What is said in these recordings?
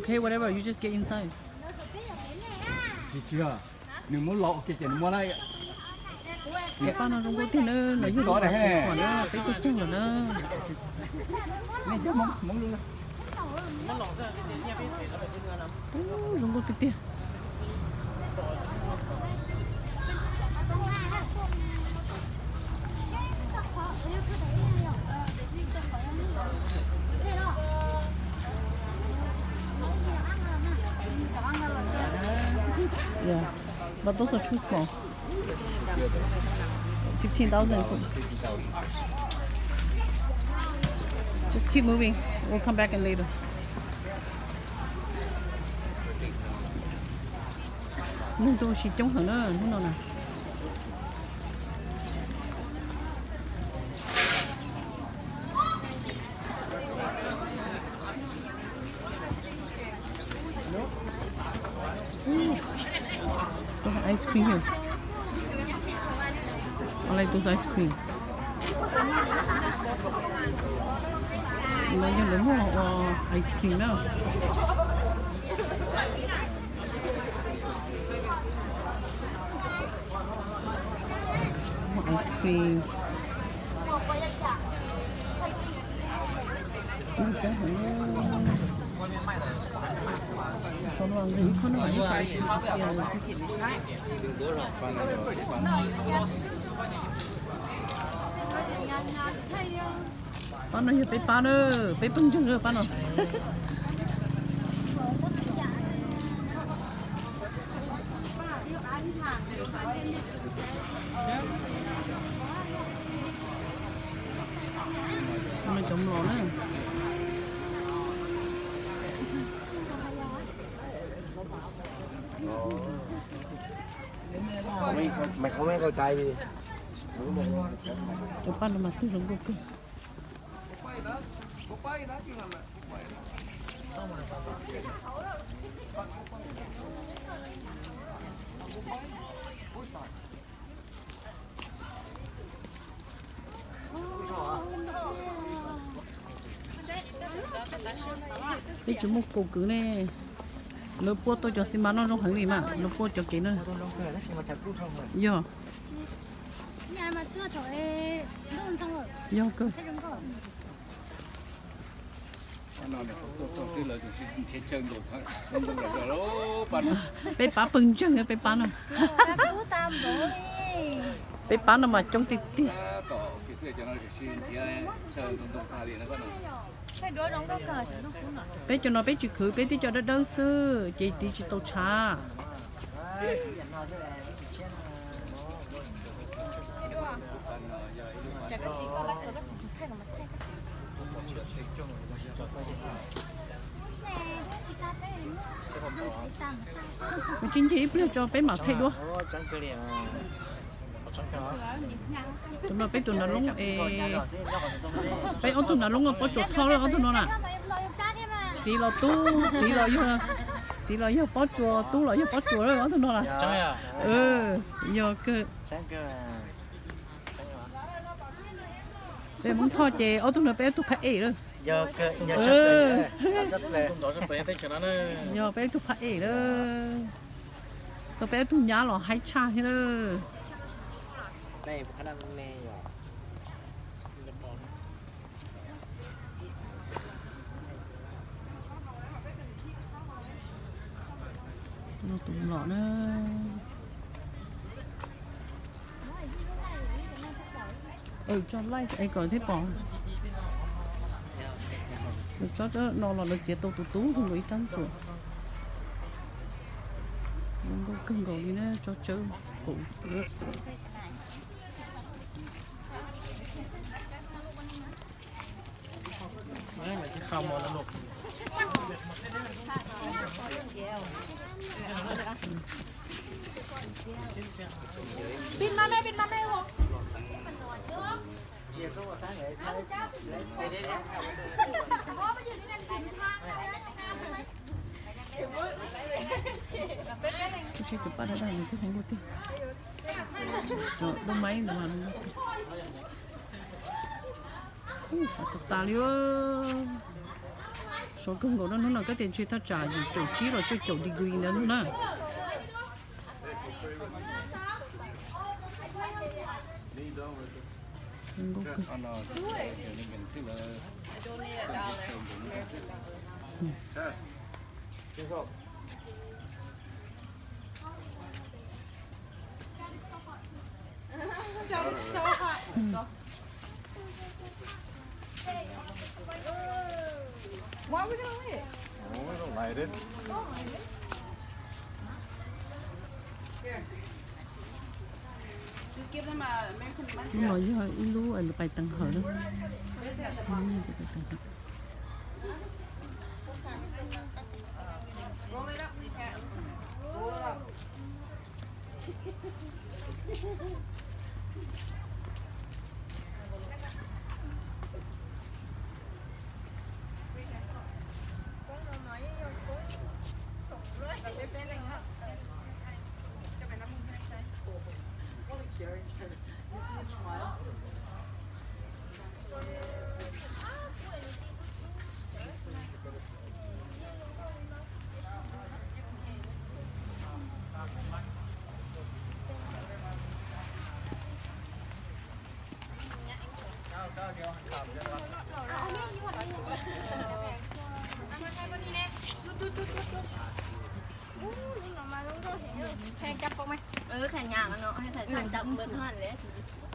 Hey, whatever, you just get inside. Tsis tsis, nws muab los ua ke ces nws muab na. Pab no zoo nkauj tiag na, no yog lub qhov na, peb tuaj txog lawm na. Ub, zoo nkauj tiag tiag. Yeah, but those are too small. Fifteen thousand. Just keep moving. We'll come back in later. Neeg tuaj ua si coob heev na hnub no na. Ooh, they have ice cream here. I like those ice cream. No yog lawv muag ua ice cream na. Muag ice cream. Pab no yog peb pab na, peb pawg ntseeg pab no. Cov mlom na. Cov paj no mas twb zoo nkauj kawg. Peb tsis muaj kaus kwv ne. Lawv puab tau cov xi mas no zoo heev li mas lawv puab cov kev no. Yog. Yog kawg. Peb pab pawg ntseeg peb pab no. Peb pab no mas coob tiag tiag. Peb cov no peb tsis khwv, peb twb coj dawb dawb xwb ces tiv tsis tau tshav. Mus tsis ncig ib pliag tso peb mam thaij duab. Tus no peb tus nav loob es, peb ob tug nav loob pob tsuas thoj lawm ob tug no na. Txiv los tub, txiv los yog, txiv los yog pob tsuas, tub los yog pob tsuas lawm ob tug no na. Yog kawg. Peb Hmoob Thoj ces ob tug no peb ob tug phab ej lawm. Yog peb ob tug phab ej lawm. Tau peb ob tug nyab los haib tshaj thiab lawm. Tus lom na. Tso laij es kom thiaj pom. Lawv tsob no los lawv txiav tau tus tub zoo nkaus ib rab ntsuam. Zoo nkauj kawg nkaus li na, tsob tsawb qus. Tus paj daj daj no twb zoo nkauj tiag. Cov dub maib ntawd mas zoo nkauj tiag. Ub, sov tus tas li. Sov kawg nkaus na hnub no, koj tias ntshe thaj tsam yim caum tsib los cuaj caum degree ntawd hnub na. Why we gonna wait? Oh, we don't light it. Hnub no yog ib lub es lawv pais teev hawm na.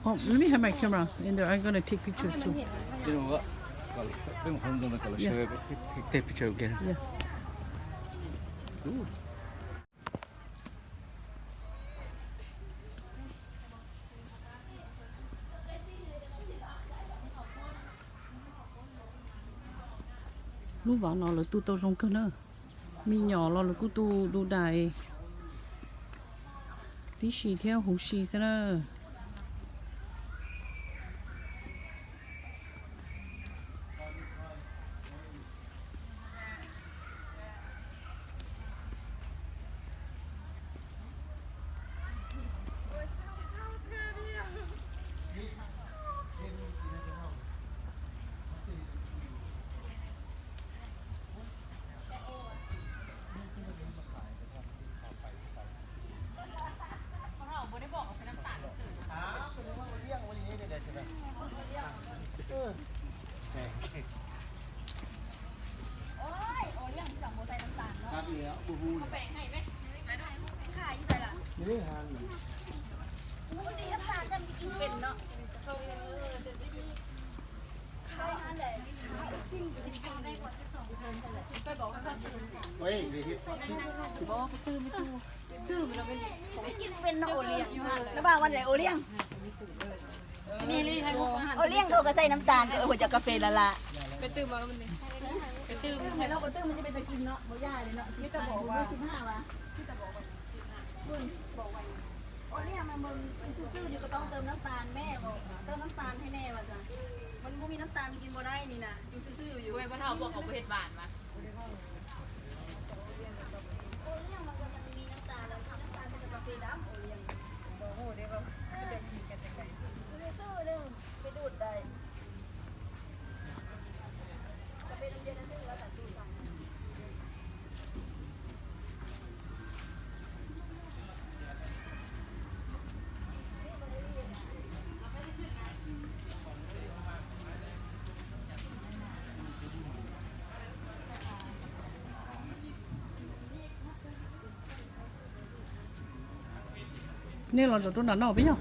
Oh, let me have my camera in there. I'm gonna take pictures too. Yeah. Take picture again. Yeah. Ooh. Lub vaj no lawv tu tau zoo kawg na. Me nyuam los lawv kuj tu du dais tib si thiab huv si xwb na. Ua liaj koj ko txaij nab tas, ua cov kas fes las las. Ua liaj mas yus xwb xwb yus ko tau tawm nab tas me, tawm nab tas he ne mas, mas kuj me nab tas me kis npau dai ni na, yus xwb xwb yus. Nej los zaum rau nram no peb yog.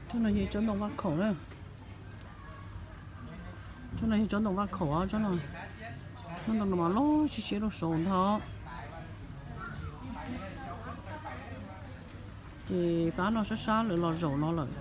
Tsob no yog tsob ntoo vaj khaum na. Tsob no yog tsob ntoo vaj khaum, tsob no, tsob ntoo no mas loj siab siab rau saud ntag. Ces pab no sab sab lawv los zaum no lawm.